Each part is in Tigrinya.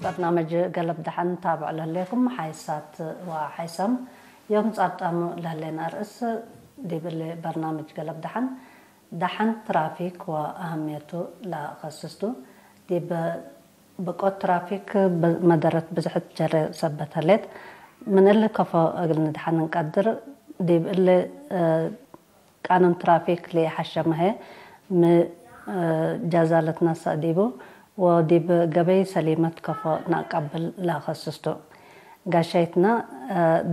በርናመጅ ገለብ ደሓን ታብዕ ለህሌኩም ሓይሳት ወሓይሳም ዮም ጻብጣሙ ለህሌና ርእስ ዲብል በርናመጅ ገለብ ደሓን ደሓን ትራፊክ ወአህምየቱ ለኸስስቱ ዲብ ብቆት ትራፊክ መደረት ብዝሕት ጀረ ሰበት ህሌት ምን እሊ ከፎ እግል ንድሓን እንቀድር ዲብ እሊ ቃኑን ትራፊክ ለይሓሸመ ሀ ም ጃዛ ለትነሰእ ዲቡ ወዲብ ገበይ ሰሊመት ከፎ ናቀብል ለኸስስቱ። ጋሻይትና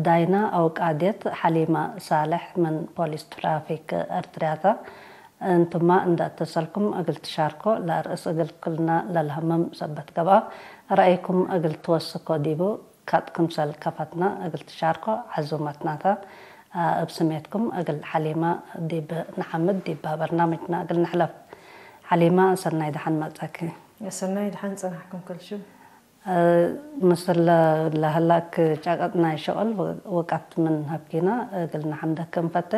ዳይና አው ቃድየት ሐሊማ ሳልሕ ምን ፖሊስ ትራፊክ እርትርያታ እንቱማ እንዳ እተሰልኩም እግል ትሻርኮ ለርእስ እግል ክልና ለልሀመም ሰበት ገብአ ረአይኩም እግል ትወስኮ ዲቡ ካጥ ክምሰል ከፈትና እግል ትሻርኮ ዐዙመትናታ እብ ስሜትኩም እግል ሐሊማ ዲብ ነሐምድ ዲባ በርናምጅና እግል ንሕለፍ። ሐሊማ ሰናይ ደሐን መጸኪ። ሰናይ ደሓን ጸናሕኩም ከልሹ። ምስል ለህላክ ጫቀጥ ናይ ሸቅል ወቃት ምን ሀብኪና እግል ንሐምደክ እንፈተ።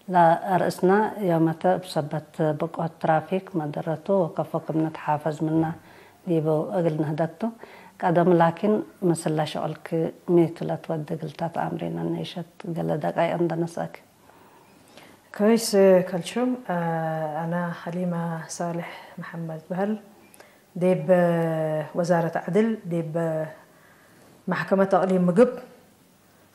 ለርእስና ዮመተ እብ ሰበት ብቆት ትራፊክ መደረቱ ወከፎ ክም ንትሓፈዝ ምና ዲቡ እግል ንህደግቱ። ቀደም ላኪን ምስል ለሸቅልክ ሚቱ ለትወዲ እግልታት አምሪና ነይሸት ገለ ደቃይቅ እንደነስአክ። ኮይስ ከልሹም፣ አና ሐሊማ ሳልሕ መሐመድ በህል። ዴብ ወዛረት ዐድል ዴብ ማሕከመት አቅሊም ምግብ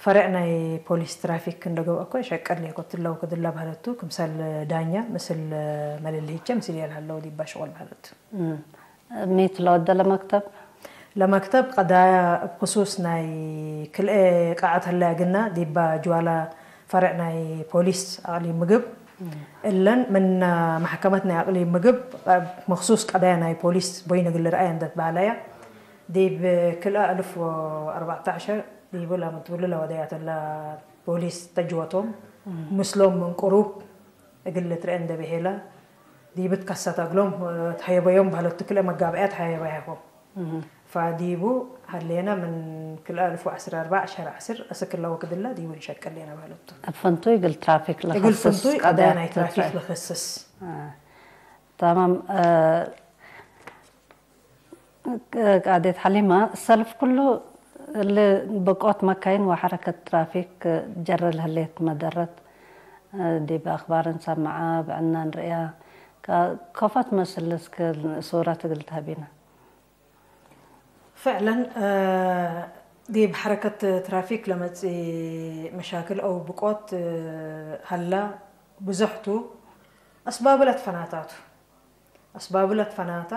ፈረዕ ናይ ፖሊስ ትራፊክ እንደገበአኮ ሸቀል የኮትለው ክድላ ባህለቱ ክምሰል ዳኛ ምስል መለልሂቸ ምስል የልሃለው ዲባ ሽቆል ባህለቱ። ሚት ለወደ ለመክተብ ለመክተብ ቀዳያ እብ ክሱስ ናይ ክልኤ ቃዓት ህለያ ግና ዲባ ጅዋላ ፈረዕ ናይ ፖሊስ አቅሊም ምግብ እለን ምን ማሕከመት ናይ አቅሊም ምግብ መክሱስ ቀዳያ ናይ ፖሊስ ቦይን እግል ርአየ እንደትበሃለያ ዲብ ክልአ አልፍ ወአርባዕተ ዐሸር ዲቡ ላመትብሉ ለወደያተላ ፖሊስ ተጅወቶም ምስሎም ምን ቅሩብ እግል ልትርአ እንደበሄላ ዲብት ከሰት እግሎም ተሀየበዮም ባህለቱ ክልአ መጋብአያ ተሀየበያሆም። ፋዲቡ ሀሌና ምን ክልአ አልፍ ወዐስር አርባዕ ዐሸር ዐስር እስክ ለወክድላ ዲቡ እንሸቅል ሌና ባህለቱ። እብ ፍንቱይ እግል ትራፊክ እግል ለኸስስ ፍንቱይ ቀዳያ ናይ ትራፊክ ለኸስስ። ተማም። ቃዴት ሐሊማ፣ ሰልፍ ኩሉ እሊ ብቆት መካይን ወሐረከት ትራፊክ ጀረ ለህሌት መደረት ዲብ አኽባር እንሰምዓ፣ ብዕና እንርእያ፣ ከፎ ትመስል እስክ ሱረት እግል ተህቢና። ፍዕለን ዲብ ሐረከት ትራፊክ ለመጽእ መሻክል አው ብቆት ሀላ ብዙሕቱ አስባቡ ለትፈናታቱ። አስባቡ ለትፈናታ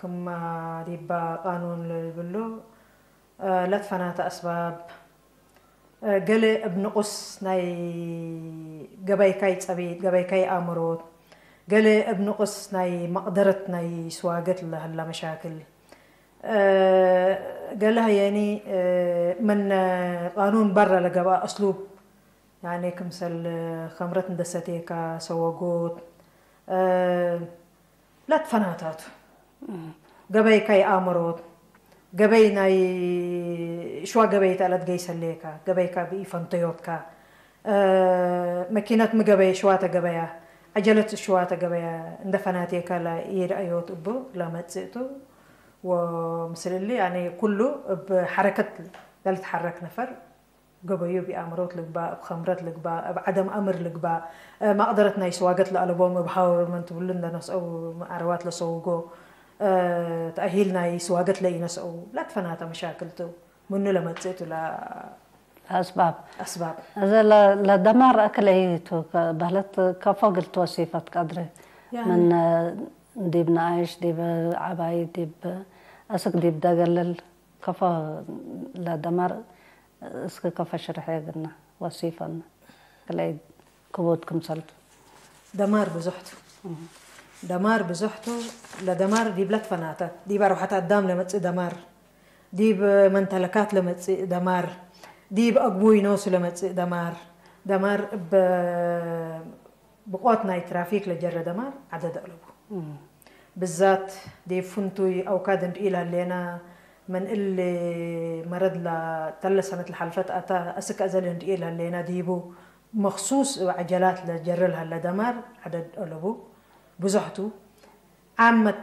ክማ ዲባ ቃኑን ለልብሎ ለትፈናታ አስባብ ገሌ እብ ንቁስ ናይ ገባይካይ ጸቢት፣ ገባይካይ አእምሮት፣ ገሌ እብ ንቁስ ናይ መቅደረት ናይ ስዋገት ለሀላ መሻክል፣ ገሌ ሀየኒ ምን ቃኑን በረ ለገብአ እስሉብ፣ ያኒ ክምሰል ከምረት እንደሰቴካ ሰወጎት፣ ለትፈናታቱ። ገበይካይ አእምሮት፣ ገበይ ናይ ሽዋ ገበይ ተለት ገይሰሌካ፣ ገበይካ ብኢፈንተዮትካ፣ መኪነት ምገበየ ሽዋ ተገበያ፣ ዐጀለት ሽዋ ተገበያ፣ እንደ ፈናቴካ ላ ኢረአዮት እቡ ለመጽእቱ ወምስልሊ ያኔ ኩሉ እብ ሐረከት ለልትሐረክ ነፈር ገበዩ ብአእምሮት ልግባእ፣ እብ ኸምረት ልግባእ፣ እብ ዐደም አምር ልግባእ፣ ማቅደረት ናይ ስዋገት ለአለቦም እብ ሃወርመንት ብሉ እንደ ነስአው አረዋት ለሰውጎ፣ ተአሂል ናይ ስዋገት ለኢነስአው ለትፈናተ መሻክል ቱ። ምኑ ለመጽእ ቱ ለአስባብ። አስባብ። እዘ ለደማር አክል አይ ቱ፣ በህለት ከፎ ግልት ወሲፈት ቀድሪ። ያኒ። ምን ዲብ ነአይሽ፣ ዲብ ዐባይ፣ ዲብ አስክ ዲብ ደገልል፣ ከፎ ለደማር እስክ ከፎ ሽርሕ የግና ወሲፈና ክለይ ክቡድ ክምሰልቱ። ደማር ብዙሕቱ። ደማር ብዙሕቱ። ለደማር ዲብ ለትፈናታት፣ ዲብ አርወሐት አዳም ለመጽእ ደማር፣ ዲብ መንተለካት ለመጽእ ደማር፣ ዲብ አግቡይ ኖሱ ለመጽእ ደማር፣ ደማር እበ ብቆት ናይ ትራፊክ ለጀረ ደማር ዐደድ አለቡ። ብዛት ዲብ ፍንቱይ አውካድ እንርኢ ለህሌና፣ ምን እሊ መረድ ለተለ ሰነት ለሐልፈት አታ አስክ አዘል እንርኢ ለህሌና ዲቡ መክሱስ እብ ዐጀላት ለጀረ ለሀለ ደማር ዐደድ አለቡ። ብዙሕቱ ዓመት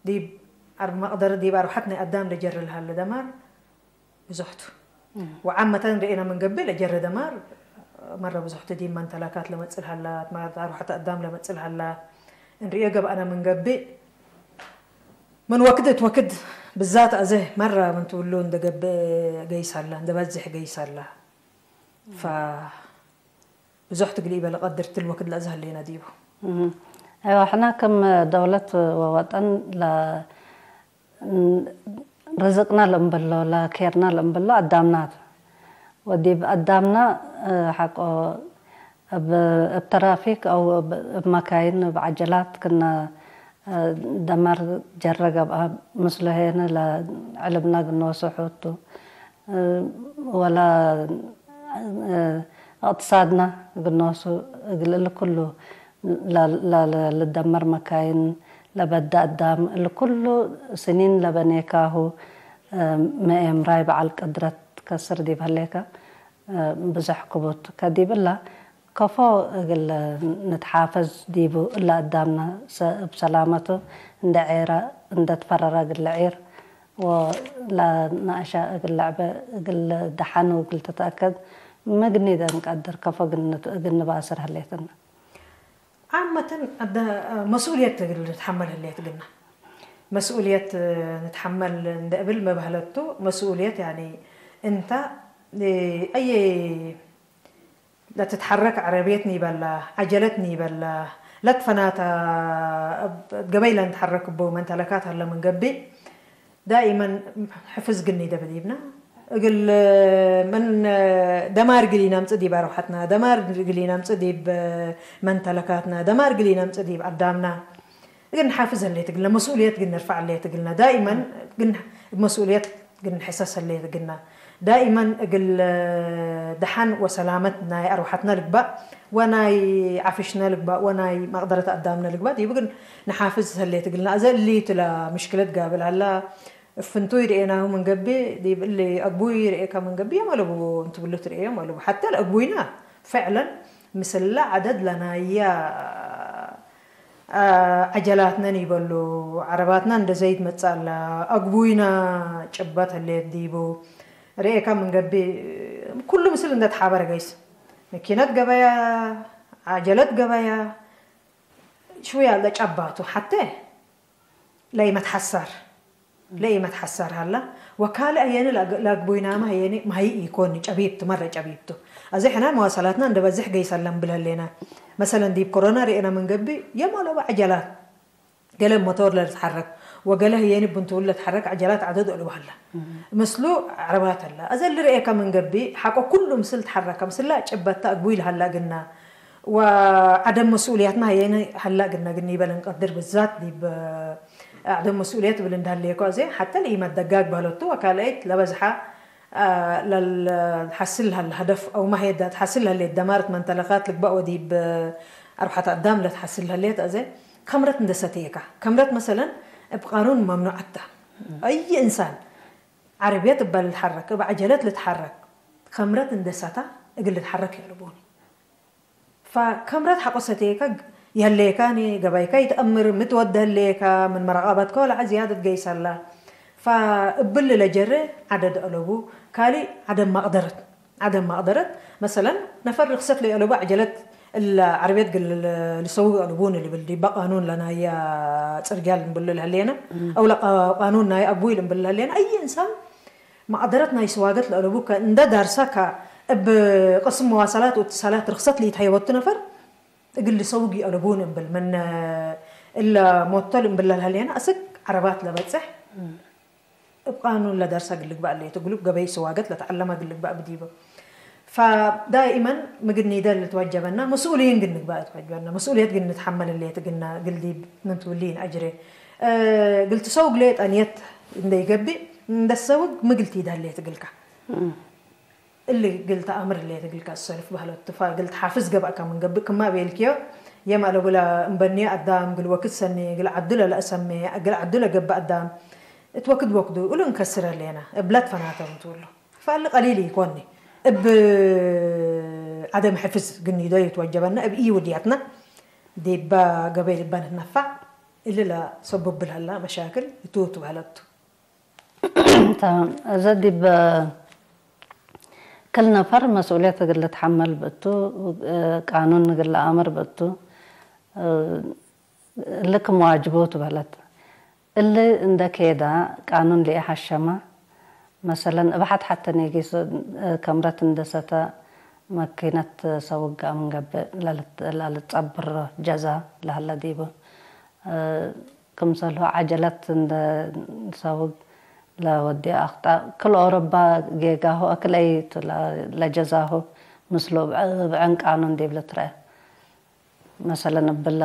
ዲብ ኣርብ መቕደር ዲብ ኣርባሕት ናይ ኣዳም ለጀር ለሃለ ደማር ብዙሕቱ። ወዓመተን ርኤና መንገብእ ለጀረ ደማር መረ ብዙሕቱ ዲብ መንተላካት ለመጽእ ለሃላ፣ ማርት ኣርባሕተ ኣዳም ለመጽእ ለሃላ እንርእዮ ገብኣና መንገብእ ምን ወክድ እት ወክድ ብዛት ኣዘ መራ ምን ትብሉ እንደ ገብእ ገይሳላ፣ እንደ በዝሕ ገይሳላ። ፈ ብዙሕ ትግል ኢበለ ቀድር ትል ወክድ ለእዘ ህሌና ዲቡ። እም። ኣይዋ፣ ሕና ከም ደውለት ወወጠን ለ-፣ ን-፣ ርዝቅና ለእምበሎ፣ ለኬርና ለእምበሎ ኣዳምና ቱ። ወዲብ ኣዳምና፣ እ፣ ሓቆ እብ፣ እብ ተራፊክ ኣው እብ፣ እብ መካይን፣ እብ ዓጀላት ክና፣ እ፣ ደማር ጀረ ገብኣ ምስሎ ሄነ ለዕልብና ግኖሱ ሑቱ። እ፣ ወላ፣ እ፣ እቅትሳድና ግኖሱ እግል እሊ ኩሉ ለ-፣ ለ-፣ ለ-፣ ልደመር መካይን ለበዳ ኣዳም እሊ ኩሉ ስኒን ለበኔካሁ፣ እ፣ መኤምራይ በዓል ቅድረት ከስር ዲብ ህሌከ፣ እ፣ ብዙሕ ክቡት ከዲብ እላ ከፎ እግል ንትሓፈዝ ዲቡ እላ ኣዳምና ሰ-፣ እብ ሰላመቱ እንደ ዔረ እንደ ትፈረረ እግል ልዒር ወላ ናእሻ እግል ለዕበ እግል ደሓን ወእግል ትትኣከድ ምግኒ ደንቀድር ከፎ እግል ንባስር ህሌትና። ዓመተን ኣደ-፣ መስኡልየት እግል ንትሓመል ህሌት ግና። መስኡልየት ንትሓመል እንደ እብል መባህለቱ መስኡልየት ያኒ እንታ፣ እ፣ ኣየ ለትትሓረክ ዓረብየት ኒበላ፣ ዓጀለት ኒበላ፣ ለትፈናታ እብ፣ እብ ገበይ ለንትሓረክ እቡ መንተለካት ሀለ ምን ገብእ፣ ዳኢመን ሕፍዝ ግኒ ደበ ዲብና። እግል ምን ደማር ግሊ ነምጽእ ዲብ ኣርባሕትና፣ ደማር ግሊ ነምጽእ ዲብ መንተለካትና፣ ደማር ግሊ ነምጽእ ዲብ ኣዳምና። እግል ንሓፍዝ ህሌት እግልና፣ መስኡልየት ግን ንርፋዕ ህሌት እግልና። ዳኢመን ግን እብ መስኡልየት ግን ንሕሰስ ህሌት እግልና። ዳኢመን እግል ደሓን ወሰላመት ናይ ኣርዋሓትና ልግባእ ወናይ ዓፍሽና ልግባእ ወናይ መቕደረት ኣዳምና ልግባእ ዲብ ግን ንሓፍዝ ህሌት እግልና። እዘ እሊ ትላ ምሽክለት ጋብል ሃላ እፍንቱ ይርእየናሁ መንገቢ ዲብ እሊ ኣግቡ ይርእየካ መንገቢ የም ኣለቡ እንትብሉ ትርእዮም ኣለቡ። ሓታ ለኣግቡይና ፍዕለን ምስላ ዓደድ ለናያ አ፣ ዓጀላትነን ይበሉ፣ ዓረባትና እንደ ዘይት መጽእ ኣላ፣ ኣግቡይና ጭበት ህሌት ዲቡ። ርኤካ ምን ገቢ፣ ኩሉ ምስል እንደ ተሓበረ ገይስ። መኪነት ገበያ፣ ዓጀለት ገበያ፣ ሽውያ ለጫባቱ፣ ሓተ ለይመትሓሳር። ለኢመትሓሳር ሃላ፣ ወካልእ ህየኒ ላግ-፣ ላግቡይናማ ህየኒ ማሂ ኢኮኒ፣ ጨቢብቱ፣ መረ ጨቢብቱ። ኣዚ ሕና መዋሰላትና እንደ በዝሕ ገይሰለን ብለሌና። መሰለን ዲብ ኮሮና ርኤና ምን ገቢ፣ የም ኣለቡ ዓጀላት። ገለ ሞቶር ለልትሓረክ፣ ወገለ ህየኒ ብንትውል ለትሓረክ ዓጀላት ዓደድ ኣለቡ ሃላ። ምስሉ ዓረባት ኣላ። ኣዘ ልርኤካ ምን ገቢ፣ ሓቆ ኩሉ ምስል ተሓረካ፣ ምስላ ጭበታ ኣግቡይ ለሃላ ግና፣ ወዓደም መስኡልያትና ሀየነ ሀላ ግና ግን ይበል እንቀድር ብዛት ዲብ ዓደም መስኡልየት ብል እንዳሃለየኮ ኣዜ ሓተ ለኢመት ደጋግ በህለቱ ወካልአይት ለበዝሓ፣ አ፣ ለልሓስል ሀለ ሀደፍ ኣው ማሄዳ ትሓስል ሀሌት ደማርት መንተለኻት ልግባእ ወዲብ ኣርባሕተ ኣዳም ለትሓስል ሀሌት ኣዜ ከምረት እንደሰተየካ። ከምረት መሰለን እብ ቃኑን መምኑዓታ። ኣይ እንሳን ዓረብየት እባ ልትሓረክ፣ እብ ዓጀለት ልትሓረክ፣ ከምረት እንደሰታ እግል ልትሓረክ የለቡኒ። ፈከምረት ሓቆ ሰቴካ የህሌካኒ፣ ገባይካ ይትአምር፣ ምትወደ ህሌካ፣ ምን መራቃባትካ ወላ ዝያደት ገይሰላ። ፈእብል ለጀረ ዓደድ አለቡ፣ ካሊ ዓደም ማቅደረት፣ ዓደም ማቅደረት፣ መሰለን፣ ነፈር ርክሰት ለየለቡ ዓጀለት እለ ዓረብየት ግል ልሰውግ አለቡን ልብል፣ ዲባ ቃኑን ለናያ ጽርግያ ልንብሉ ለህሌና፣ አውለ ቃ-፣ ቃኑን ናይ አግቡይ ልንብል ለህሌና፣ አይ እንሳን ማቅደረት ናይ ስዋገት ለአለቡ ከእንደ ዳርሳ ከ እብ ቅስም መዋሰላት ወእትሳላት ርክሰት ለኢትሀየበቱ ነፈር እግል ልሰውግ ይአለቡን እምብል ምን እለ ሞቶ ልእምብል ለልሀሌና እስክ ዓረባት ለበጽሕ እብ ቃኑን ለዳርሳ ግልግባእ ለየትግሉብ ገበይ ስዋገት ለተዓለማ ግልግባእ ብዲበ። ፈዳኢመን ምግኒደ ልትወጀበና መስኡልይን ግን ንግባእ ልትወጀበና መስኡልየት ግን ንትሐመል ለየትግና ግል ዲብ ምን ትውልይን አጅሬ። እ፣ ግል ትሰውግ ለየ ጠንየት እንደ ይገብእ እንደ ሰውግ ምግል ቲዳል ለየትግልካ። እሊ ግል ተኣምር ለየትግልካ ሰልፍ ባህለት ትፋ ግል ተሓፍዝ ገባእካ ምን ገብእ ክማ ቤልክዮ የም ኣለቡላ እምበኒ ኣዳም ግል ወክድ ሰኒ ግል ዓዱ ለለእሰሜ ግል ዓዱ ለገብእ ኣዳም እት ወክድ ወክዱ እሉ እንከስረ ለየና እብለት ፈናተም ትብሉ። ፋሊ ቀሊል ይኮኒ እብ ዓደም ሕፍዝ ግኒዶ ይትወጀበና እብ ኢውድያትና ዲባ ገበይ ልባ ንትነፋዕ እልላ ሰቦብል ሀላ መሻክል እቱ ትባህለቱ። እዛ ዲብ ክል ነፈር መስኡልየት እግል ልትሓመል ብእቱ፣ ቃኑን እግል ለአምር ብእቱ፣ እሊ ክም ዋጅቡ ትበህለት። እሊ እንደ ኬዳ ቃኑን ሊኢሐሸማ፣ መሰለን እብ ሐት ሐተ ኔጊስ ከምረት እንደ ሰተ መኪነት ሰውግ አምንገብእ ለልትጸብሮ ጀዛ ለሀለ ዲቡ። ክምሰልሁ ዐጀለት እንደ ሰውግ ለወድየ አክጣእ ክል ኦሮባ ጌጋሁ አክል አይ ቱ ለጀዛሁ ምስሉ ብዕን ቃኑን ዲብ ልትረአ። መሰለን እብለ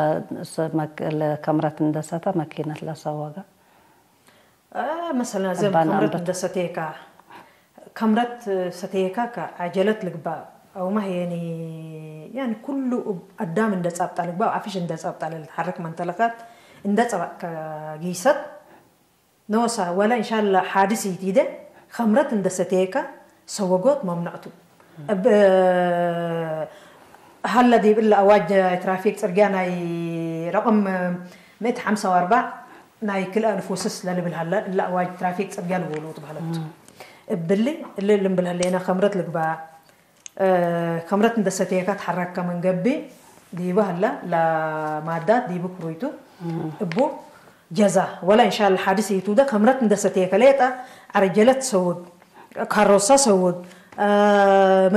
ከምረት እንደ ሰተ መኪነት ለሰወገ መሰለን ዘም ከምረት እንደ ሰቴካ ከምረት ሰቴካ ከዐጀለት ልግባእ አውማ ሄኒ ያን ኩሉ አዳም እንደ ጻብጣ ልግባእ አፍሽ እንደ ጻብጣ ለልትሐረክ መንተለካት እንደ ጸባእ ከጊሰት ኖሳ ወላ እንሻላ ሓድስ ይቲደ ከምረት እንደ ሰቴካ ሰወጎት መምነዕቱ እብ ሀለ ዲብ እለ አዋጅ ትራፊክ ጽርግያ ናይ ረቅም ምእቲ ሓምሳ ወአርባዕ ናይ ክልአ ንፉስስ ለልብል ሀለ እለ አዋጅ ትራፊክ ጽርግያ ልብሉ ትበህለቱ። እብሊ እሊ ልንብል ሀሌና ከምረት ልግባእ ከምረት እንደ ሰቴካ ተሐረከ መንገቢ ዲቡ ሀለ ለማዳት ዲቡ ክሩይቱ እቡ ጀዛ ወላ እንሻላ ሓድስ ይቱደ ከምረት እንደ ሰቴከ ሌጠ ዐረጀለት ሰውግ ካሮሳ ሰውግ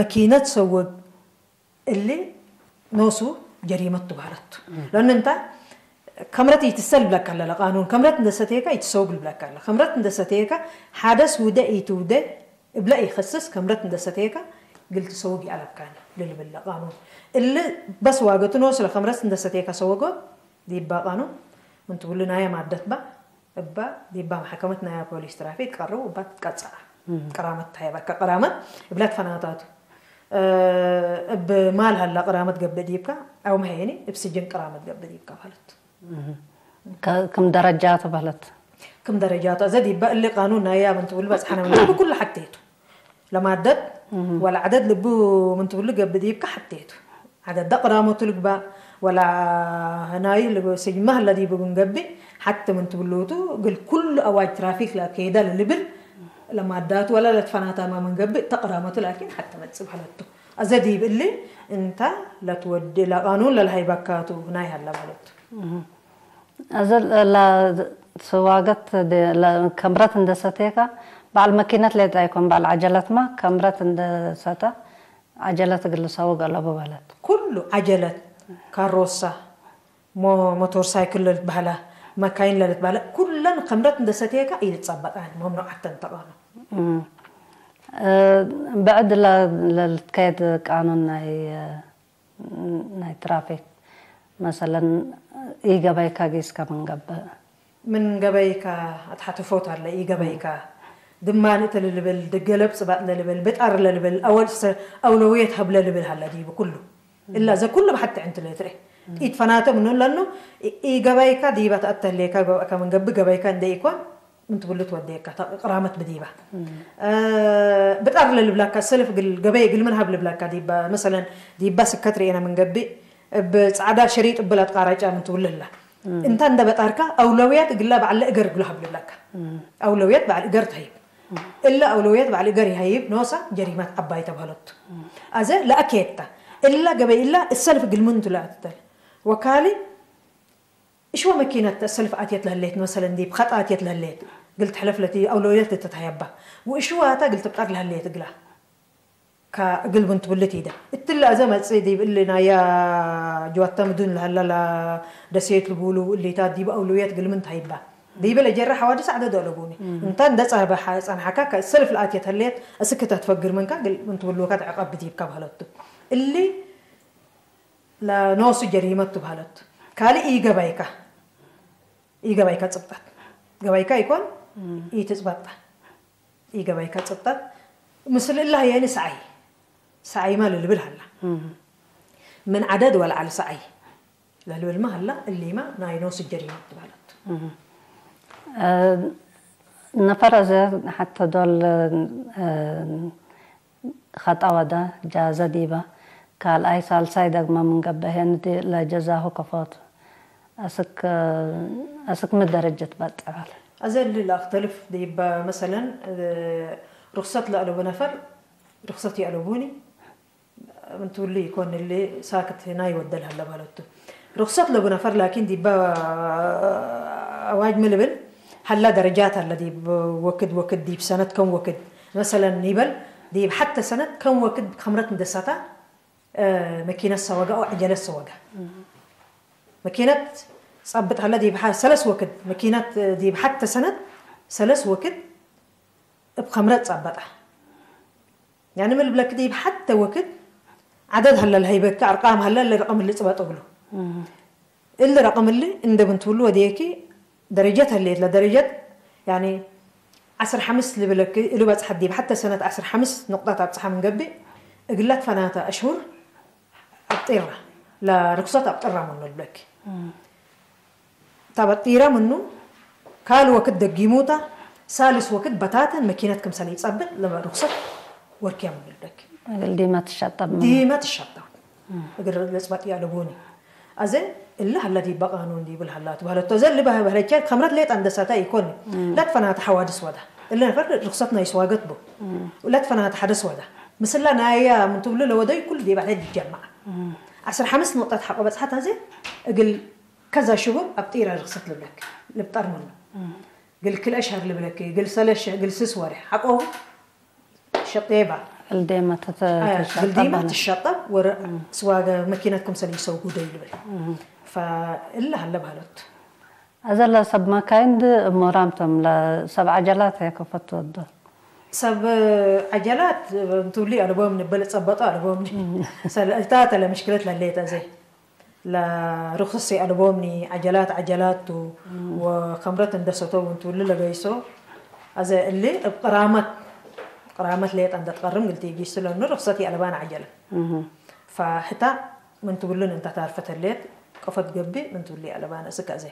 መኪነት ሰውግ እሊ ኖሱ ጀሪመት ትባህለቱ። ለእኑ እንታ ከምረት ይትሰል ብለካ ለለ ቃኑን ከምረት እንደ ሰቴካ ይትሰውግ ብለካ ለ ከምረት እንደ ሰቴካ ሓደስ ውደ ይትውደ እብለ ይኸስስ ከምረት እንደ ሰቴካ ግል ትሰውግ ይኣለብካኒ ልልብለ ቃኑን እሊ በስ ዋገቱ ኖሱ ለከምረት እንደ ሰቴካ ሰወጎ ዲባ ቃኑን ምን ትብሉ ናየ ማደት ባ እባ ዲባ መሐከመት ናያ ፖሊስ ትራፊክ ቀርቡ እባ ትትቀጸዓ ቅራመት ታየባካ ቅራመት እብለት ፈናታቱ እብ ማል ሀላ ቅራመት ገብእ ዲብካ አው መሀየኒ እብ ስጅን ቅራመት ገብእ ዲብካ ማለት ክም ደረጃቱ በለት ክም ደረጃቱ እዘ ዲባ እሊ ቃኑን ናያ ምን ትብሉ በጽሐነ ምን ብኩሉ ሐቴቱ ለማደት ወላ ዐደድ ልቡ ምን ትብሉ ገብእ ዲብካ ሐቴቱ ዐደዳ ቅዳመቱ ልግባእ ወላ ህናይ ስጅመ ህለ ዲቡ ብንገብእ ሐቲ ምን ትብሉቱ እግል ኩሉ አዋጅ ትራፊክ ለአኬዳ ለልብል ለማዳቱ ወላ ለትፈናታማ ምንገብእ እተ ቅዳመቱ ላኪን ሐቲ መጽእ በህለቱ። አዘ ዲብ እሊ እንታ ለትወዲ ለቃኑን ለልሀይበካቱ ህናይ ሀለ በህለቱ። እዚ ስዋገት ከምረት እንደ ሰቴካ በዓል መኪነት ሌጣ ይኮን በዓል ዐጀለትማ ከምረት እንደ ሰተ ዐጀለት እግል ሰውግ አለቡ በለት። ኩሉ ዐጀለት፣ ካሮሳ፣ ሞቶር ሳይክል ለልትበህላ፣ መካይን ለልትበህላ ኩለን ከምረት እንደ ሰትየካ ኢልትጸበጣን መምኑዓተን ተቃኑ። ብዕድ ለልትከየድ ቃኑን ናይ ናይ ትራፊክ መሰለን ኢገበይካ ጊስካ ምን ገብእ ምን ገበይካ ኣትሓትፎት ኣለ ኢገበይካ ድማ ንእተ ልልብል ድገለብ ጽባጥ ለልብል ብጣር ለልብል ኣወል ኣውለውየት ሀብ ለልብል ሃለ ዲቡ ኩሉ እላ ዘ ኩሉ ብሓቲ ዕንቲ ለትሬ ኢትፈናተ ምኑ ለኑ ኢገበይካ ዲባ ተኣተሌካ ገበእካ ምን ገብ ገበይካ እንደ ኢኮን ምን ትብሉ ትወደየካ ቅራመት ብዲባ ብጣር ለልብላካ ሰልፍ ግል ገበይ ግል ምን ሀብ ልብላካ ዲባ መሰለን ዲባ ስከት ርኤና ምን ገብ እብ ጻዕዳ ሸሪጥ እብል ኣትቃራጫ ምን ትብሉ ህላ እንታ እንደ በጣርካ ኣውለውያት እግላ በዓል እገር እግሉ ሀብ ልብላካ ኣውለውያት በዓል እገር ተህይብ እላ ኣውለውያት በዓል እገር ይሀይብ ኖሳ ጀሪማት ዓባይ ተብሀለቱ ኣዘ ለኣከየታ እላ ገበይ እላ እሰልፍ ግልምንቱ ለኣትተል ወካሊ እሽወ መኪነት እሰልፍ ኣትየት ለህሌት መሰለን ዲብ ኸጥ ኣትየት ለህሌት ግል ትሕለፍ ለቲ ኣውለውያት ልትትሀየባ ወእሽዋታ ግል ትብጣር ለህሌት እግላ እግል ብንትብልት ኢደ እትለ አዘ መጽእ ዲብ እሊ ናያ ጅዋተ ምዱን ለሀላ ደሴት ልቡሉ እሊታት ዲብ አውለውየት ግልምን ተሀይባ ዲበ ለጀረ ሐዋድስ ዐደድ አለቡኒ እንተ እንደ ጸንሐካ ከእሰልፍ ለአትየት ህሌት እስክ ተትፈግር ምንካ ግል ብንትብልወካ ተዕቀብ ዲብካ በህለቱ እሊ ለኖሱ ጀሪመት ትበህለት ካልእ ኢገባይካ ኢገባይካ ጽብጣት ገባይካ ይኮን ኢትጽበጣ ኢገባይካ ጽብጣት ምስል እላ ህየኒ ሰዓይ ሰዓይማ ልልብል ሃላ ምን ዓደድ ወልዓል ሰዓይ ለልብልማ ሃላ እሊማ ናይ ኖሱ ጀሪመት ትበህለት ነፈረ ዘ ሓተ ዶል ኸጠወደ ጃዘ ዲበ ካልኣይ ሳልሳይ ደግመ ምን ገብአ ሄንዲ ለጀዛሁ ከፎቱ أسك أسك مدرجة بطعال. أزل لا أختلف دي مثلا رخصة لألو بنفر رخصة يألو بوني من تولي يكون اللي ساكت هنا يودل هلا بالوتو رخصة لو بنفر لكن دي با أواج ملبل هلا درجات هلا دي وكد وكد دي بسنة كم وكد مثلا نيبل دي حتى سنة كم وكد خمرة مدساتا መኪና ዝሰወጋ ኦ ዓጀለ ዝሰወጋ መኪናት ጸብጥ ሃለ ዲብ ሰለስ ወክድ መኪናት ዲብ ሓተ ሰነት ሰለስ ወክድ እብ ከምረት ጸበጣ ያኒ ምን ብለክ ዲብ ሓተ ወክድ ዓደድ ሃለ ለሀይበካ ኣርቃም ሃለ ለረቀም ልጽበጥ እብሉ እሊ ረቅም እሊ እንደ ብንትብሉ ወደየኪ ደረጀት ህልየት ለደረጀት ያኒ ዓስር ሓምስ ልብለኪ እሉ በጽሐት ዲብ ሓተ ሰነት ዓስር ሓምስ ንቁጣት ኣብጽሓ ምን ገብእ እግላት ፈናተ ኣሽሁር ኣብጢራ ለርክሶት ኣብጥራ ምኑ ልብለኪ እታ በጢራ ምኑ ካል ወክድ ደጊሙታ ሳልስ ወክድ በታተን መኪነት ክምሰለ ይጸብጥ ለርክሶት ወርክያ ምኑ ልብለኪ እግል ዲማ ትሻጠብ ዲማ ትሻጠብ እግር ለጽባጥ ያለቦኒ ኣዘ እለ ሀላ ዲባ ቃኑን ዲብል ሀላ ትባህለቶ ዘ ልባህ በህለቻ ከምረት ሌጣ እንደሳታ ይኮን ለት ፈናተ ሐዋድስ ወዳ እለ ነፈር ርክሰት ናይ ስዋገት ቦ ለት ፈናተ ሐደስ ወዳ ምስላ ናያ ምን ትብሉ ለወደይ ኩሉ ዲባ ሄድ ይጀማዓ ዓስር ሐምስ ንቅጣት ሐቆ በጽሐት ኣዘ እግል ከዛ ሽሁር ኣብ ጢራ ርክሰት ልብለክ ልብጠር ምኑ ግል ክል ኣሽሀር ልብለክ ግል ሰለሸ ግል ስስ ወርሕ ሐቆ ሸቄባ እልዴማ ግልዲማ ትሸጠብ ወረ ስዋገ መኪነት ክምሰል ይሰው ጉደ ይልብል ፈእላ ሀለ ባህሎት ኣዘላ ሰብ ማካይን ሞራምቶም ለሰብ ዓጀላት ከፈት ወዶ ሰብ ዓጀላት እንትብሉ ኣለቦም ንበል ጸበጦ ኣለቦም እታ ተለ ምሽክለት ለሌት ኣዘይ ለርኹስ የኣልቦምኒ፣ ዓጀላት ዓጀላቱ ወኸምረት እንደሰተው እንትብሉ ለገይሶ፣ ኣዘ እሊ እብ ቅራመት ቅራመት ሌጠ እንደትቀርም ግልቲ ይጊሱ ለኑ ርኽሰት የኣልባን ዓጀለ። ፋህታ ምን ትብሉን እንተ ታርፈት ህሌት፣ ቀፈት ገብእ ምን ትብሉ የኣልባን እስክ ኣዘ።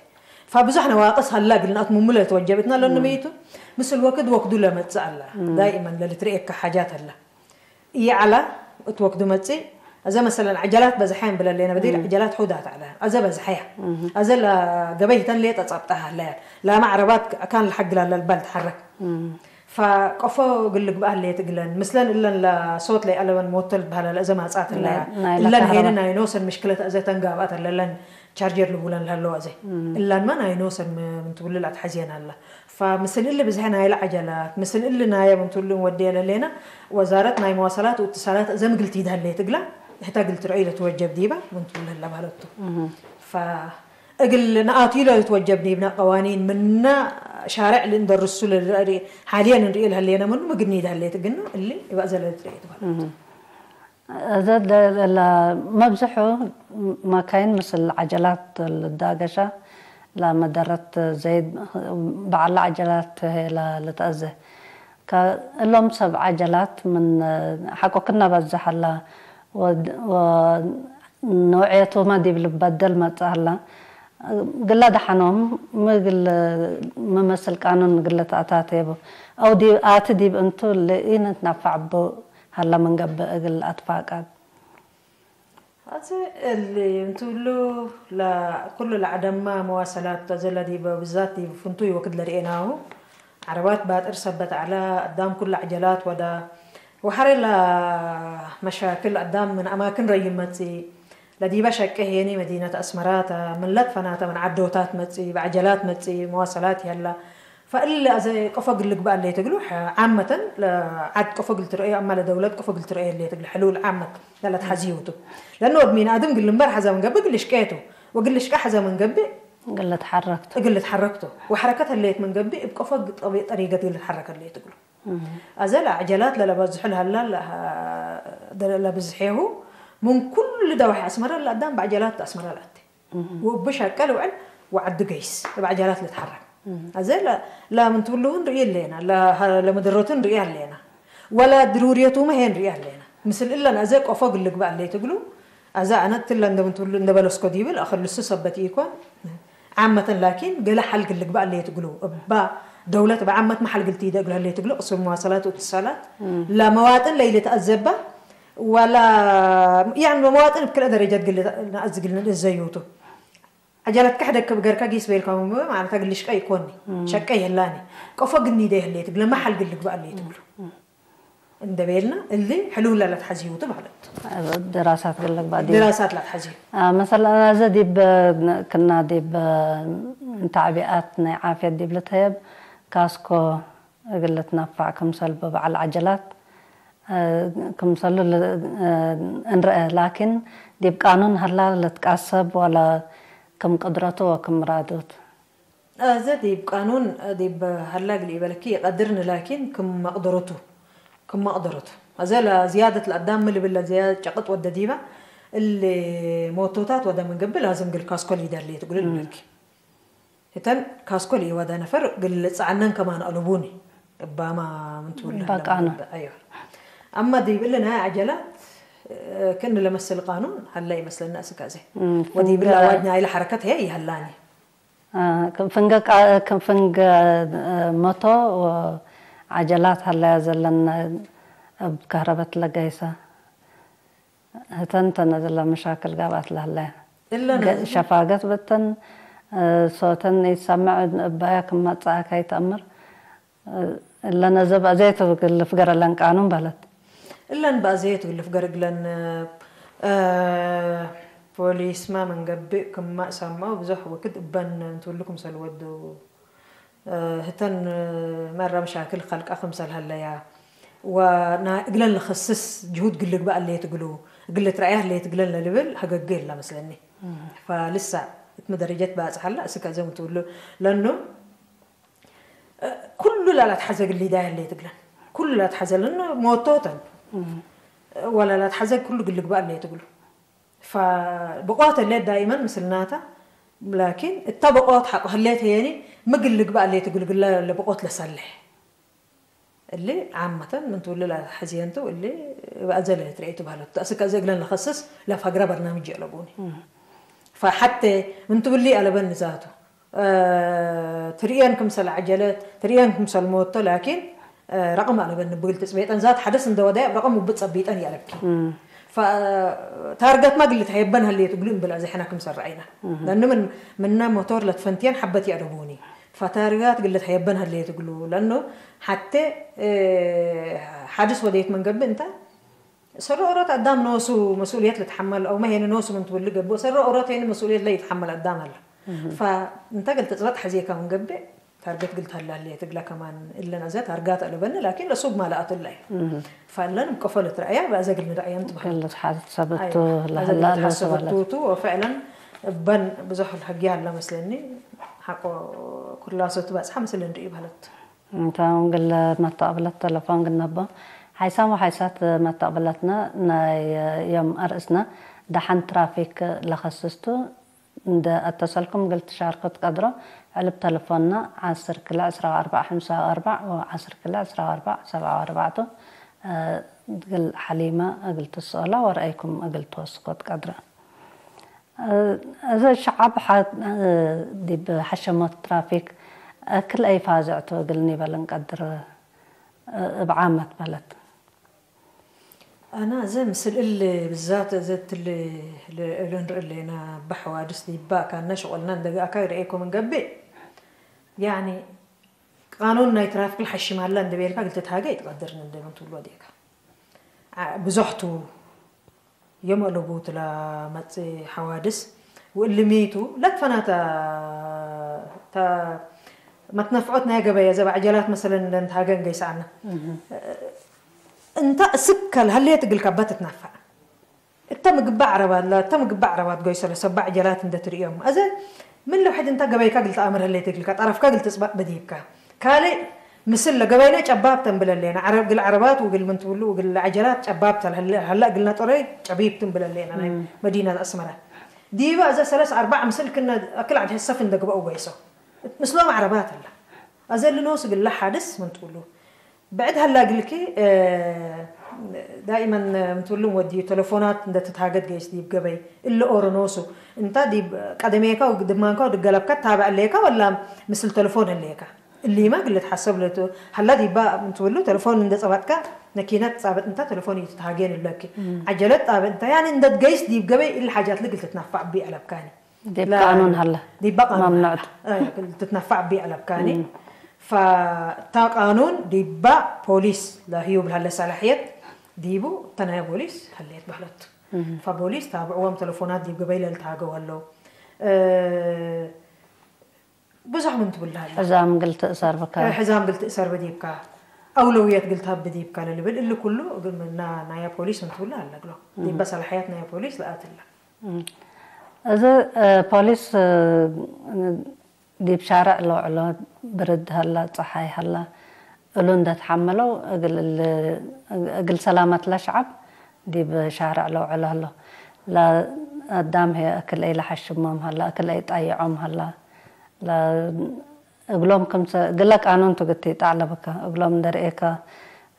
ፋብዙሕ ነዋቅስ ሀላ ግልናት ሙሙለ ተወጀብትና ለኑ መይቱ፣ ምስል ወክድ ወክዱ ለመጽእ ኣላ። ዳኢመን ለልትርእየካ ሓጃት ኣላ። ኢዓላ እት ወክዱ መጽእ፣ ኣዘ መሰለን ዓጀላት በዝሐ እንብለ ኣለና፣ በዲር ዓጀላት ሑዳት ዓላ፣ ኣዘ በዝሐያ። ኣዘ ላ ገበይ ህተን ሌጠ ጸብጣ ሃለያ፣ ላማ ዓረባት ካን ለሐግላ ለልባል ተሐረክ። ፈቆፎ ግል ግብኣ ሌት እግለን፣ ምስለን እለን ለሶት ለይኣለበን ሞተል በሃላ ለእዘ ማጻት ኣለያ። እለን ሄነ ናይ ኖሰን ምሽክለት ኣዘ ተንጋብኣት ኣለለን ቻርጀር ልቡለን ለሃለዋ ኣዘ። እላንማ ናይ ኖሰን ምን ትብሉ ላትሐዝየን ኣላ። ፈምስል እሊ ብዝሐ ናይለ ዓጀላት፣ ምስል እሊ ናየ ምን ትብሉ እንወድየ ለሌና፣ ወዛረት ናይ መዋሰላት ወእትሳላት እዘ ምግልቲ ይድሀሌት እግላ፣ ህታ ግል ትረአዩ ለትወጀብ ዲባ ምን ትብሉ ህላ ባህለቱ። ፈእግል ነኣትዩ ለትወጀብ ዲብና ቀዋኒን ምና ሻርዕ ልእንደርሱ ለልርኢ፣ ሓልየን እንርኢ ለህሌና ምኑ ምግኒ ይድሀሌት እግና፣ እሊ እባእ ዘለ ትረአዩ ትባህለቱ። እዘ መብዝሑ ማካይን ምስል ዓጀላት ልዳገሻ ላመደረት ዘይድ በዓላ ዓጀላት ሄላ ልትአዘ እሎም ሰብ ዓጀላት ምን ሓቆ ክና በዝሕ ኣላ ንውዕየቱማ ዲብ ልበደል መጽእ ኣላ ግለ ደሓኖም ምግል መመስል ቃኑን ግለ ተኣታተየቡ ኣው ኣቲ ዲብ እንቱ ልኢነት ናፋዕ ቡ ሀላ ምን ገብእ እግል ኣትፋቀድ። ኣቲ እሊ እንትብሉ ኩሉ ለዓደማ መዋሰላት ተዘለ ዲበ ብዛት ዲብ ፍንቱይ ወክድ ለርኤናሁ ዓረባት ባጥር ሰበት ዐለ ኣዳም ኩሉ ዓጀላት ወዳ ወሐሬ ለመሻክል ኣዳም ምን ኣማክን ረይም መጺ ለዲበ ሸቄ ሄኒ መዲነት ኣስመራተ ምን ለትፈናተ ምን ዓዶታት መጺ ብዓጀላት መጺ መዋሰላት የላ ፈእሊ ኣዘ ቆፎ ግል ልግባእ ለየ ትግሉ ዓመተን ዓድ ቆፎ ግል ትረአዮ ኣማ ለደውለት ቆፎ ግል ትረአዮ ለየ ትግሉ ሕሉል ዓመት ለለት ሓዚውቱ ለነ ወድ ሚን ኣድም ግል እምበር ሓዛ ምን ገብእ ግል ሽቀየቱ ወግል ሽቀ ሓዛ ምን ገብእ ግል ተሓረክቱ ግል ተሓረክቱ ወሐረከት ለየት ምን ገብእ እብ ቆፎ ጠሪገት ግል ተሓረከት ለየ ትግሉ ኣዘ ለዓጀላት ለለበዝሑ ለሃላ ለብዝሔሁ ምን ኩሉ ደዋሒ ኣስመራ ለኣዳም ብዓጀላት ኣስመራ ለኣቲ ወእቡ ሸቀ ልውዕል ወዓዱ ገይስ እብ ዓጀላት ልትሐረክ። ኣዘ ላ ምን ትብልሁ ንርኢ ኣለና፣ ለመደረቱ ንርኢ ኣለና፣ ወላ ድሩርየቱመ ሄ ንርኢ ኣለና። ምስል እለን ኣዘ ቆፎ ግልግባእ ኣለየ ትግሉ፣ ኣዘ ኣነ ትለ እንደ ምን ትብሉ እንደ በለስኮ ዲብል ኣኸልሱ ሰበት ኢኮን ዓመተን ላኪን ገለ ሐል ግልግባእ ኣለየ ትግሉ። እባ ደውለት እብ ዓመት መሐል ግልቲ ይደግሉ ኣለየ ትግሉ፣ ቅስም መዋሰላት ወእትሳላት ለመዋጥን ለይልትኣዘባ ወላ ያን መዋጥን ብክልአ ደረጃት ግል ንኣዝግልን እዘዩቱ። عجلات كحدك بقركا قيس بيلكم، معناتها قلش كاي كوني. شكا يهلاني. قفا قني ده هليت، قلما حل قلق بقى اللي تقولوا. እንደበልና እሊ ሕልውላላት ሓዚውቱ ማለት። ድራሳት ገለግ ባዲ ድራሳት ላት ሓዚው። መሰለ፣ እዚ ዲብ ክና ዲብ እንታዕቢኣት ናይ ዓፍየት ዲብ ልትህብ ካስኮ እግል ልትነፋዕ ክምሰል ብበዓል ዓጀላት ክምሰሉ እንርአ። ላኪን ዲብ ቃኑን ሀላ ልትቃሰብ ወላ ክም ቅድረቱ ወክም ምራዱት? እዚ ዲብ ቃኑን ዲብ ሀላ ግል ኢበለኪ ይቀድርን ላኪን ክም መቅደረቱ ክም መቅደረቱ። እዚ ለዝያደት ለአዳም ምን ልብል ለዝያደት ጨቅጥ ወደ ዲባ እሊ ሞቶታት ወደ ምን ገብእ ላዝም ግል ካስኮል ይደሊ ትጉልል ብለኪ። እተን ካስኮል ይወደ ነፈር ግል ጸዓነን ከማን አለቡኒ እባማ ምን ትውል በቃ ነው። አዮ አማ ዲብል ናይ አጀላት ክን ለመስል ቃኑን ሀላ ይመስለና እስከ እዚ እም፣ ወዲብል ፍንገ- አዋጅ ናይ ለሐረከት ሄ ይሀላኒ። ክም ፍንገ ቃ- ክም ፍንገ መቶ ዓጀላት ሀላያ ዘለና ኣብ ከህረበት ለጋይሳ ህተን ተነ ዘላ መሻክል ጋባት ለሀላያ እለና ገ- ሸፋገት በተን ሶተን ይሰምዕ እባያ ክመጽኣካ ይተእምር እለነ ዘብ ዘይትግልፍ ገረለን ቃኑን በለት እለን በአዘየት ግልፍ ገርግለን ፖሊስማ መንገብእ ክማ ሳማው ብዙሕ ወክድ እበን እንትብሉ ክምሰል ወዱ ህተን መራ መሻክል ኸልቃ ክምሰል ሀለያ ወና እግለን ለኸስስ ጅሁድ ግልግባ አለየት ግሉ እግል ትረአያ ህለየት ግለን ለልብል ሀገገ የላ መስለኒ። ፋልሳ እት መደረጀት ባጽሐላ እስከ ዘም ትብሉ ለኑ ኩሉ ላላት ሐዘግ ሊዳ ያለ ትግለን ኩሉ ላት ሐዘ ለነ ሞቶተን ወላ ላት ሐዘግ ኩሉ ግልግባ አለ ትግሉ ፈብቆት ለ ዳይመን ምስልናታ ላኪን እታ በቆት ሐቆ ህሌት የኒ ምግልግባ አለ ትግሉ ግላ ለበቆት ለሰለሕ እሊ ዓመተን ምን ትውልል ሐዚየንቱ እሊ በአዘለ ትርኢቱ ባህለት ተእስከ እዘ እግለን ለኸስስ ለፋግራ በርናምጅ የለቡኒ ፈሐተ ምን ትውሊ አለበን ንዛቱ ትርእየን ክምሰል ዓጀለት ትርእየን ክምሰል ሞቶ ላኪን ረቅም ኣለበን ንብግል ትጽቤጠን ዛት ሓደስ እንደወዳይ ኣብ ረቅም ውብጥ ጸቢጠን ያለብኪ ታርገት ማ ግልት ሀየበን ሀልየት ብሉ እንብል እዚ ሕና ክምሰል ረአይና ለኑ ምን ምና ሞቶር ለትፈንትየን ሓበት ያደቡኒ ፈታርጋት ግልት ሀየበን ሀልየት ብሉ ለኑ ሓተ ሓድስ ወደየት መንገብእ እንታ ሰረ ኦሮት አዳም ኖሱ መስኡልየት ልትሐመል አው መሄን ኖሱ ምን ትውል ገብእ ሰረ ኦሮት ሄን መስኡልየት ለይትሐመል አዳም አለ። ፈእንተ ግል ትጽበጥ ሐዜካ ምን ገብእ ታርገት ግል ተላለ ትግላ ከማን እለን አዘ ታርጋት አለበን ላኪን ለሱብ ማለአት ላይ ፈለን ቆፈ ልትረአያ በአዘ ግል ንረአያ ምትበል። ግል ትሓሰበቱ ለህላ ለሰበለት። ሐሰበቱ ወፈዕለን እበን ብዙሕ ልሀጊ አለ መስለኒ ሓቆ ኩላሶት ባጽሓ ምስል እንርኢ በህለት። እንተ ግል መተቕብለት ተለፎን ግነቦ ሓይሳም ወሓይሳት መተቕብለትና ናይ ዮም ኣርእስና ደሓን ትራፊክ ለኸስስቱ እንደ ኣተሰልኩም ግል ትሻርኩት ቀድሮ ዕልብ ተለፎንና ዓስር ክልዕ ዕስራ ኣርባዕ ሓምሳ ኣርባዕ ወ ዓስር ክልዕ ዕስራ ኣርባዕ ሰብዓ ኣርባዕቱ ግል ሓሊማ እግል ትስኦላ ወረአይኩም እግል ትወስኮት ቀድረ እዚ ሸዓብ ዲብ ሐሸሞት ትራፊክ ክልአይ ፋዝዕቱ እግል ኒበል እንቀድር እብ ዓመት በለት። አና እዘ ምስል እል ብዛት እዘ ትል እሉ ንርኢ ኣለና ብሐዋድስ ዲባ ካና ሸቆልና እንደገኣካ ይረአይኩም እንገብእ ያኒ ቃኑን ናይ ትራፊክ ልሐሽም ሀላ እንደቤልካ ግልተትሃገ ይትቀድርን እንደምን ትብሎ ዲካ ብዙሕቱ የመለቡ ትላ መጽ ሐዋድስ ወእልሚቱ ለትፈናታ መትነፍዖት ናይ ገበየ ዘብ ዓጀላት መሰለን እንደንትሃገን ገይሰኣና እንታ እስከል ሀልየት እግልካ በት ትናፋዕ እተ ምግባዕ ዓረባት ላ እተ ምግባዕ ዓረባት ጎይሰ ለሰባ ዓጀላት እንደ ትርእዮም አዘ ምን ለውሐድ እንታ ገበይካ ግልተኣምር ሀልየት እግልካ ጠረፍካ ግልተጽባጥ በዲብካ ካልእ ምስል ለገበይነ ጨባብ ተንብለ ሌና። ዓረብ ግል ዓረባት ውግል ምን ትብሉ ውግል ዓጀላት ጨባብ ተል ሀለ ግልና ጥረይ ጨቢብ ትንብለ ሌና ናይ መዲና ኣስመራ። ዲባ እዘ ሰለስ ኣርባዕ ምስል ክነ ኣክል ዓድ ሐሰፍ እንደግበኡ ወይሶ ምስሎም ዓረባት ኣላ። ኣዘ ልኖስ ግላ ሓድስ ምን ትብሉ ብዕድ ሀላ ግልኪ ዳኢመን ምን ትብሉ ወዲ ተለፎናት እንደ ትትሃገድ ገይስ ዲብ ገበይ እለ ኦሮ ኖሱ እንታ ዲብ ቀደሜካ ድማንካ ድገለብካ ታበዕ ሌካ ወላ ምስል ተለፎን ህሌካ። እሊማ ግለ ትሓሰብ ለቱ ሀላ ዲባ እንትብሉ ተለፎን እንደ ጸባጥካ ነኪነት ጻበጥ እንታ ተለፎን እዩ ትትሃጌን እለኪ ዓጀለት ጣበጥ እንታ ያኒ እንደ ትገይስ ዲብ ገበይ እሊ ሓጃት ልግል ትትናፋዕ ቢ አለብካኒ ዲብ ቃኑን ሃላ ዲባ ቃኑን መምኑዕት ትትነፋዕ ቢ ኣለብካኒ ፈታ ቃኑን ዲባ ፖሊስ ለህዩ ብልሃለ ሳላሕየት ዲቡ ተናያ ፖሊስ ሃለየት ባህለቱ ፈፖሊስ ታብዕዎም ተለፎናት ዲብ ገበይ ለልተሃገው ኣሎ ብዙሕ ምን ትብል ሃላ ሕዛም ግልትእ ሰርብካ ሕዛም ግልትእ ሰርብ ዲብካ ኣውለውየት ግልትሃብ ዲብካ ለልብል እሊ ኩሉ ናያ ፖሊስ ምን ትብሉ ኣለግሎ ዲባ ሳላሕያት ናያ ፖሊስ ለኣትላ እዚ ፖሊስ ዲብ ሻርዕ ለውዕሎ ብርድ ሃላ ፀሓይ ሃላ እሉ እንደተሓመለው እግል ሰላመት ለሸዓብ ዲብ ሻርዕ ለውዕሎ ህሎ ለኣዳም ሄ እክልአይ ለሓሽሞም ሃላ እክልአይ ጣይዖም ሃላ እግሎም ክምሰ ግለ ቃኑን ትግቲ ጣዕለብከ እግሎም እንደርኤከ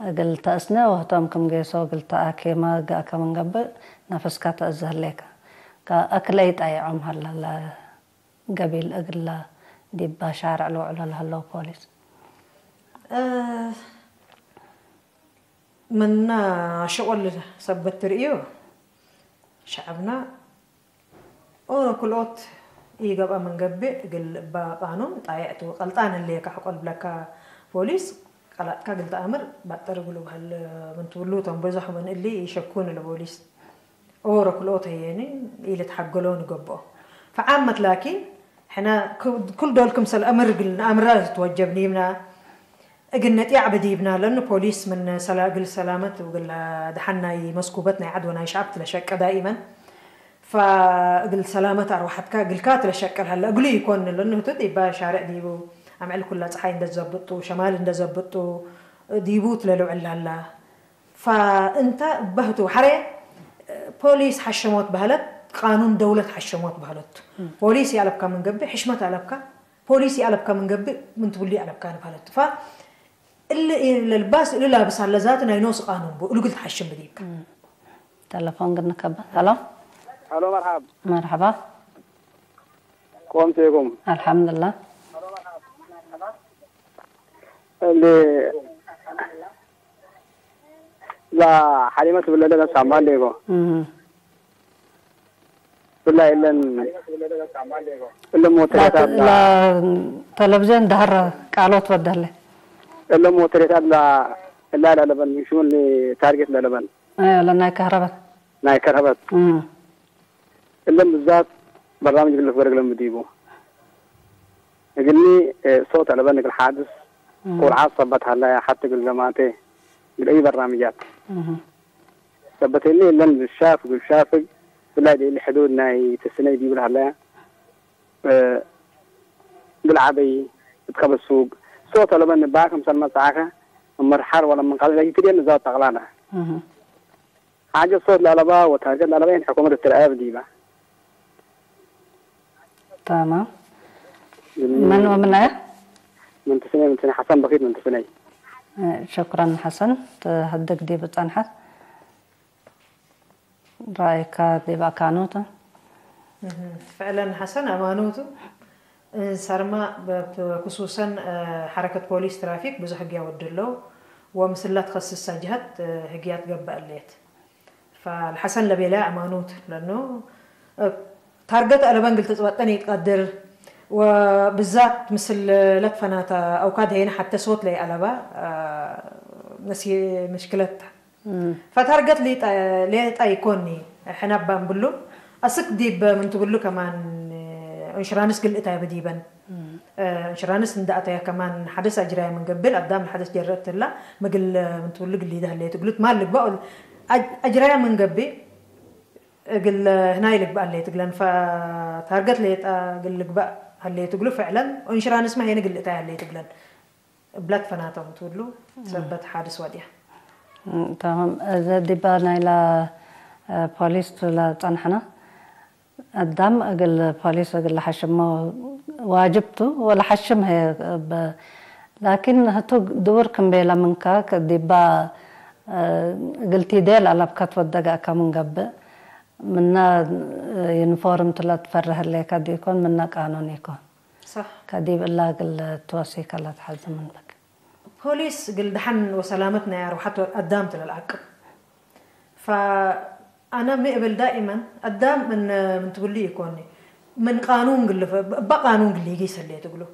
እግል ተእስነ ወህቶም ክም ጌሶ እግል ተኣኬመ ጋእከ ምንገብእ ነፍስካ ተእዝህሌከ እክልአይ ጣይዖም ሃላ ገቢል እግላ ዲባ ሻርዕ ልውዕሎ ለህለው ፖሊስ ምና ሽቆል ሰበት ትርእዮ ሸዓብና ኦሮ ክልኦት ኢገብኣ መንገብእ እግል እባ ቃኑን ጣየዕቱ ቀልጣን ህሌካ ሕቆል ብለካ ፖሊስ ቀላጥካ ግል ተኣምር ባጠር እግሉ ባህል ምንትብሉ እቶም በዞሕ ምን እሊ ይሸኩን ለፖሊስ ኦሮ ክልኦት ሀየኒ ኢልትሓገሎ ንገብኦ ፈዓመት ላኪን ሕና ኩል ዶል ክምሰል ኣምር ግል ንኣምራ ዝተወጀብ ኒብና እግል ነጢያዕ ብዲብና ለኑ ፖሊስ ምን ሰላ እግል ሰላመት እግል ደሓን ናይ መስኩበት ናይ ዓድ ወናይ ሸዓብ ትለሸቀ ዳኢመን ፈእግል ሰላመት ኣርዋሓትካ እግልካ ትለሸቀል ሃለ እግሉ ይኮን ለኑ ህቱ ዲባ ሻርዕ ዲቡ ኣምዕል ኩላ ፀሓይ እንደዘብጡ ሸማል እንደዘብጡ ዲቡ ትለልውዕል ሃላ ፈእንተ በህቱ ሐሬ ፖሊስ ሐሸሞት በህለት ቃኑን ደውለት ሐሸሞት በህለቱ ፖሊስ ያለብካ ምን ገብእ ሕሽመት ኣለብካ ፖሊስ ያለብካ ምን ገብእ ምን ትብሉ ያለብካ ንበህለቱ ፈ እሊ ለልባስ እሊ ላብስ ኣለዛት ናይ ኖስ ቃኑን ቡ እሉ ግል ተሐሽም ብዲብካ ተለፎን ግን ንከበል ሄሎ ሄሎ መርሓብ መርሓባ ቆምቴኩም ኣልሓምዱላ እሊ እዛ ሓሊመ ትብለለ ነሳ ማን ዴጎ ብላ የለን እለም ወተሬታ ተለቪዥን ዳህር ቃሎት ወደለ እለም ወተሬታ እላ እላ ላለበን ሽሙን ታርጌት ላለበን ለናይ ከህረበት ናይ ከህረበት እለም ብዛት በርናምጅ ግልፍ ገረግለም ብዲቡ እግኒ ሶት ኣለበን እግል ሓድስ ቁልዓት ሰበት ሃላያ ሓቲ እግል ገማቴ እግል ኣይ በርናምጃት ሰበት እሊ እለን ብሻፍ እግል ሻፍግ ብላይ ደሊ ሕዱድ ናይ ትስነይ ዲብል ሃላያ እግል ዓበይ እትቀበል ሱግ ሶት ኣለበን ባ ከምሰል መጽዓከ እምርሓር ወለ ምንቃል ይትደን እዛው ጠቕላላ ሓጀ ሶት ለለባ ወታርገት ለለባ ን ሕኩመት እትርአያ ብዲባ تمام من ومن أين؟ من تسني من تسني حسن بخيت من تسني شكرا حسن تهدك دي بتنحت رأيك دي بأكانوتا فعلا حسن أمانوتو እንሰርማ ክሱሰን ሓረከት ፖሊስ ትራፊክ ብዙሕ ህግያ ወዲ ኣለዉ ወምስላ ትኸስሳ ጅሃት ህግያ ትገብእ ኣለየት ፋልሐሰን ለቤላ ኣማኑት ለኖ ታርገት ኣለበን ግል ተጽበጠን ይትቀድር ወብዛት ምስል ለትፈናታ ኣውካድ ሄነ ሓተ ሶት ለይ ኣለባ መሲ ምሽክለት ፈታርገት ሌጣ ይኮኒ ሕነባን ብሉ ኣስክ ዲብ ምን ትብሉ ከማን ኢንሹራንስ ግልእታ ብዲበን ኢንሹራንስ እንዳ ኣተያ ከማን ሓደስ ኣጅራያ ምን ገብል ኣዳም ሓደስ ጀረእትላ ምግል ምን ትብሉ ግል ይደህለ ትግሉት ማል ልግባእ ኣጅራያ ምን ገቢ እግል ህናይ ልግባእ ኣለየ ትግለን ታርገት ሌጣ ግል ልግባእ ኣለየ ትግሉ ፍዕለን ኢንሹራንስ ማ ሄነ ግልእታ ኣለየ ትግለን ብለት ፈናቶም ትብሉ ሰበት ሓድስ ወዲያ تمام እዚ ዲባ ናይላ ፖሊስ ትብላ ጸንሕና ኣዳም እግል ፖሊስ እግል ሓሽሞ ዋጅብቱ ወላ ሓሽም ላኪን ህቱ ድውር ክምቤላ ምንካ ዲባ እግል ቲዴል ኣላብ ከትወደጋእካ ምንገብእ ምና ዩኒፎርም ትላ ትፈርህ ሌካ ዲኮን ምና ቃኑን ይኮን صح ከዲብ እላ ግል ትወሲ ከላ ትሓዝ ምንበክ ፖሊስ ግል ደሓን ወሰላመት ናይ ኣርዋሓት ኣዳም ትለል ዓቅብ ፈኣነ ምእብል ዳኢመን ኣዳም ምን ምን ትብሉ ይኮኒ من قانون قل، بقانون قل يجي سليت قلو.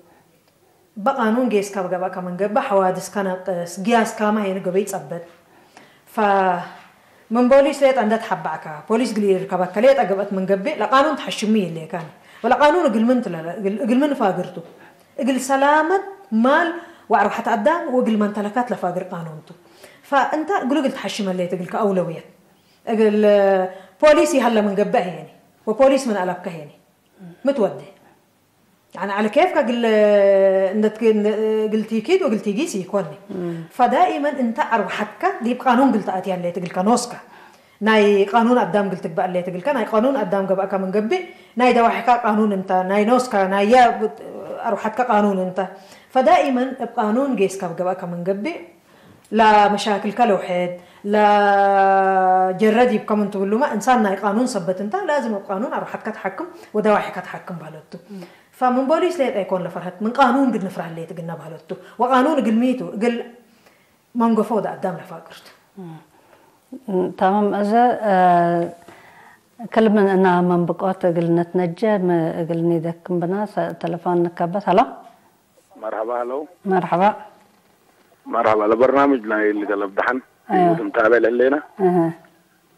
بقانون جيس كاب جبا كمان جبا حوادث كان قس، جياس كاما هين جبي تثبت. فمن بوليس ليت عندها تحبعك، بوليس قلي يركبك ليت أجبت من جبي، لقانون تحشمي اللي كان. ولا قانون قل من تلا، قل، قل من فاقرتو. قل سلامة مال وعرو حتى أدام وقل من تلكات لفاقر قانون تو. فأنت قلو قل تحشم اللي تقل كأولوية. قل، آه، بوليس يهلا من جبه يعني، وبوليس من ألبكه يعني. متودي. يعني على كيفك قل، آه، إن تك-، إن، آه، قل تيكيد وقل تيجيسي يكوني. فدائمًا أنت أروحتك دي بقانون قل تأتي اللي تقل كنوسكا. ناي قانون أدام قل تقبأ اللي تقل كان، ناي قانون أدام قبأ كمن قبي، ناي دواحكا قانون أنت، ناي نوسكا، ناي يا بت-، أروحتك قانون أنت. فدائمًا بقانون جيس كاب قبأ كمن قبي، لا مشاكل كالوحيد، لا جرد يبقى من تقول له ما إنسان ناي قانون ثبت أنت، لازم القانون أروحتك تحكم ودواحكا تحكم بالوتو. فمن بوليس ليت أيكون لفرهت، من قانون قد نفرح ليت قلنا بالوتو. وقانون قل ميتو، قل منقفو دا قدام لفاقرتو. تمام، أزا، آه، كلمة أنا من بقوت قل نتنجى، ما قل نيدك بنا، س-، تلفون نكبت، هلا؟ مرحبا، هلو. مرحبا. مرحبا، لبرنامج نايل قلب دحن. أيوة. متابع للينا. أها.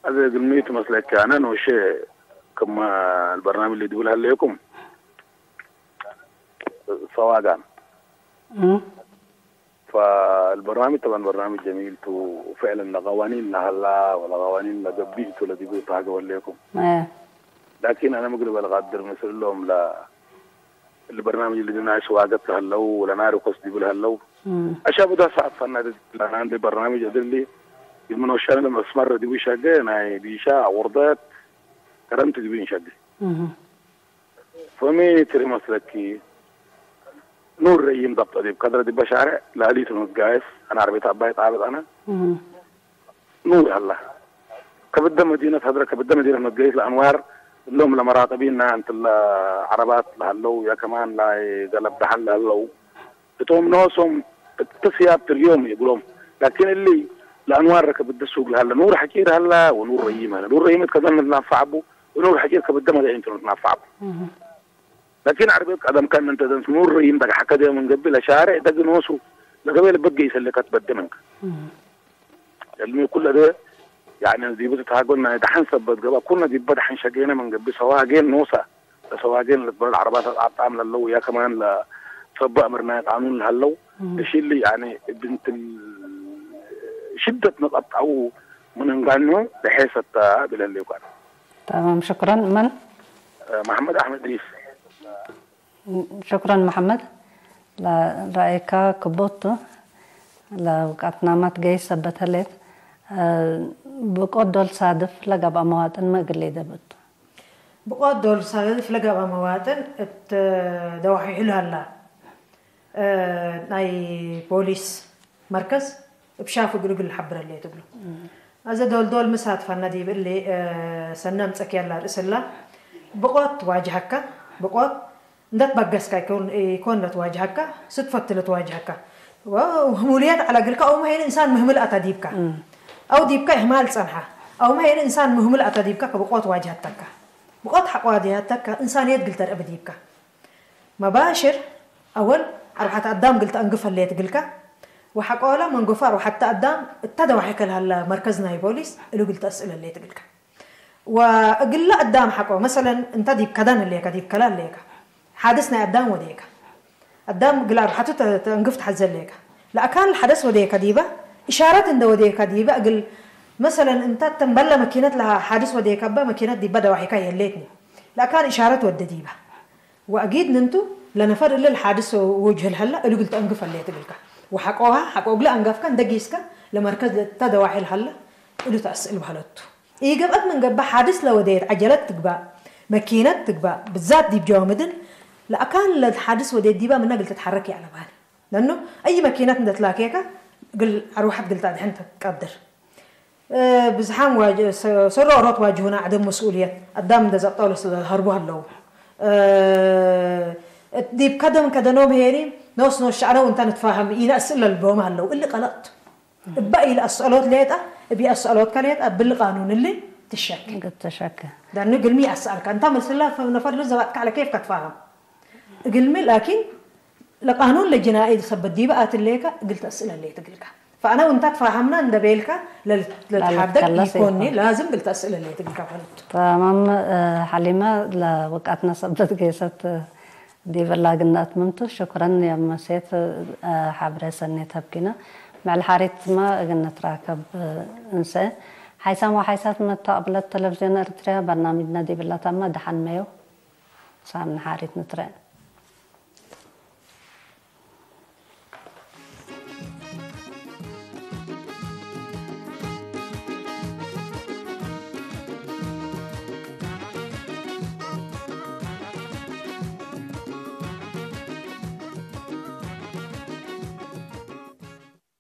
هذا قل ميت مسلك أنا نوشي كما البرنامج اللي تقول هل لكم. سواقان. فالبرنامج طبعًا برنامج جميل تو فعلًا لقوانين لهلا ولا قوانين لقبيت ولا دي بيت حاجة ولا لكم. ايه لكن أنا مقرب القدر مثل لهم لا البرنامج اللي دينا سواقت لهلو ولا ناري قصدي بالهلو. أشياء بدها ساعة فنادق لأن عندي برنامج أدري لي من وشان لما اسمر دي بيشاقة ناي بيشا وردات كرمت دي بيشاقة. فمي تري مسلكي نور ريم ضبط أديب كدر دي بشارع لاليت نوت جايس أنا عربية أباي تعبت أنا نور هلا كبدا مدينة هدرة كبدا مدينة نوت جايس لأنوار لهم لمراقبين أنت العربات لهلو يا كمان لا قلب دحل لهلو እቶም نوسهم እትስያብ ትርእዮም ይብሎም ላኪን እሊ ለአንዋር ከብደ ሱቅ ለሃለ ኑር ሐቂር ሃላ ወኑር ረይም ሃለ ኑር ረይም ከዘን ንትናፋዓቡ ወኑር ሐቂር ከብደ መደ ኢንቱ ንትናፋዓቡ ላኪን ዓርቤት ቀደም ከን እንተ ዘንስ ኑር ረይም ደግ ሐከደ መንገቢ ለሻርዕ ደግ ኖሱ ለገበ ለበገ ይሰለከት በደ መንከ ዕልሚ ኩለ ደ ያዕኒ ዚቡ ትትሃጎን ናይ ደሓን ሰበት ገባ ኩነ ዚበ ደሓን ሸጌነ መንገቢ ሰዋጌን ኖሳ ለሰዋጌን ለትበል ዓረባት ኣጣም ለለው ያ ከማን ለሰባ ምርናይ ቃኑን ለሀለው እሺሊ ያኒ ብንትል ሽደት ነጠጣው ምንንጋኑ ለሐሰታ ብለሌኳን تمام شكرا من መሐመድ ኣሕመድ ሪስ شكرا محمد لرأيك كبوت لوقعتنا ما تجي سبت هلت ብቆት ዶል ሳድፍ ለገብኣ መዋጥን መእግል ለይደብጥ። ብቆት ዶል ሳድፍ ለገብኣ መዋጥን እት ደዋሒ ሕሉ ሃላ ናይ ፖሊስ መርከዝ እብ ሻፍ እግል እግል ሓብረለ ትብሎ። ኣዘ ዶል ዶል ምሳትፋና ዲብ እሊ ሰነ ምጸክ ያላ ርእስላ ብቆት ዋጅሃካ ብቆት እንደት በገስካ ይኮን ለትዋጅሃካ ስትፈት ለትዋጅሃካ ሙልየት ዓላ ግልካ ኣው መሄን እንሳን ምህምል ኣታ ዲብካ ኣው ዲብካ እህማል ጸንሓ ኣው መሄን እንሳን ምህምል ኣታ ዲብካ ከብቆት ዋጅሃተካ ብቆት ሓቋ ዋጅሃተካ እንሳንየት ግልተር እብ ዲብካ መባሽር ኣወል ኣርባሓት ኣዳም ግልተ እንግፈለየት ግልካ ወሓቆላ መንጎፋ ኣርባሓት ኣዳም እታ ደዋሒከ ለሃላ መርከዝ ናይ ፖሊስ እሉ ግልተ እስእለለየት ግልካ وقل لا قدام حقه مثلا انت ديب كذا الليك ديب كلا الليك حادثنا قدام وديك قدام قل أرحتو تنقفت حزل ليك لا كان الحدث وديك ديبا إشارات عند وديك ديبا قل مثلا انت تنبلى مكينة لها حادث وديك أبا مكينة ديبا دواحي كاي الليتني لا كان إشارات ود ديبا وأكيد ننتو لنفر إلا الحادث وجه الهلا اللي قلت أنقف اللي تقلك وحقوها حقوق لا أنقف كان دقيسكا لمركز تدواحي الهلا اللي تأسئل بهلتو إيجابات من قبة حادث لو ديت عجلات تقبا مكينات تقبا بالذات دي بجوا مدن لأكان للحادث وديت ديبا من قلت تتحركي على بالي لأنه أي مكينات ندت لاكيكا قل أروحت قلت هذه أنت تقدر أه بزحام واجه سر روت واجهنا عدم مسؤولية قدام ده زبطة ولا هربوها اللو أه دي بكدم كدنوم هيري نوس نوش شعره وانت نتفاهم إينا أسئلة البوم هاللو اللي قلقت እባ ኢለ ኣስአሎት ሌጣ እቢ ኣስአሎትካ ሌጣ ብል ቃኑን እሊ ትሸክ ግትሸክ ዳኑ ግልሚ ኣስኣልካ እንታ መልስላ ነፈር ለዘባጥካ على كيف كتفاهم ግልሚ ላኪን ለቃኑን ለጅናኢ ሰበት ዲበ ኣትሌካ እግል ተስእለለይ ትግልካ ፈኣና ውንታ ተፋሃምና እንደቤልካ ለልትሓደግ ላልትከለስ ይኮኒ ይኮን። ላዝም ግል ተስእለለይ ትግልካ ፈሉት تمام حليمة ለወቃትና ሰበት ገይሰት ዲበላ ግናት ምምቱ ሽኩረን የመሴት ሓብረ ሰኔት ሃብኪና ምዕል ሓሪት ማ እግነትራከብ እንሰ ሓይሳም ወሓይሳት መታቕብለት ቴሌቪዥን ኤርትርያ በርናሚጅና ዲብላታማ ደሓን መዮ ሳምኒ ሓሪት ንትረአ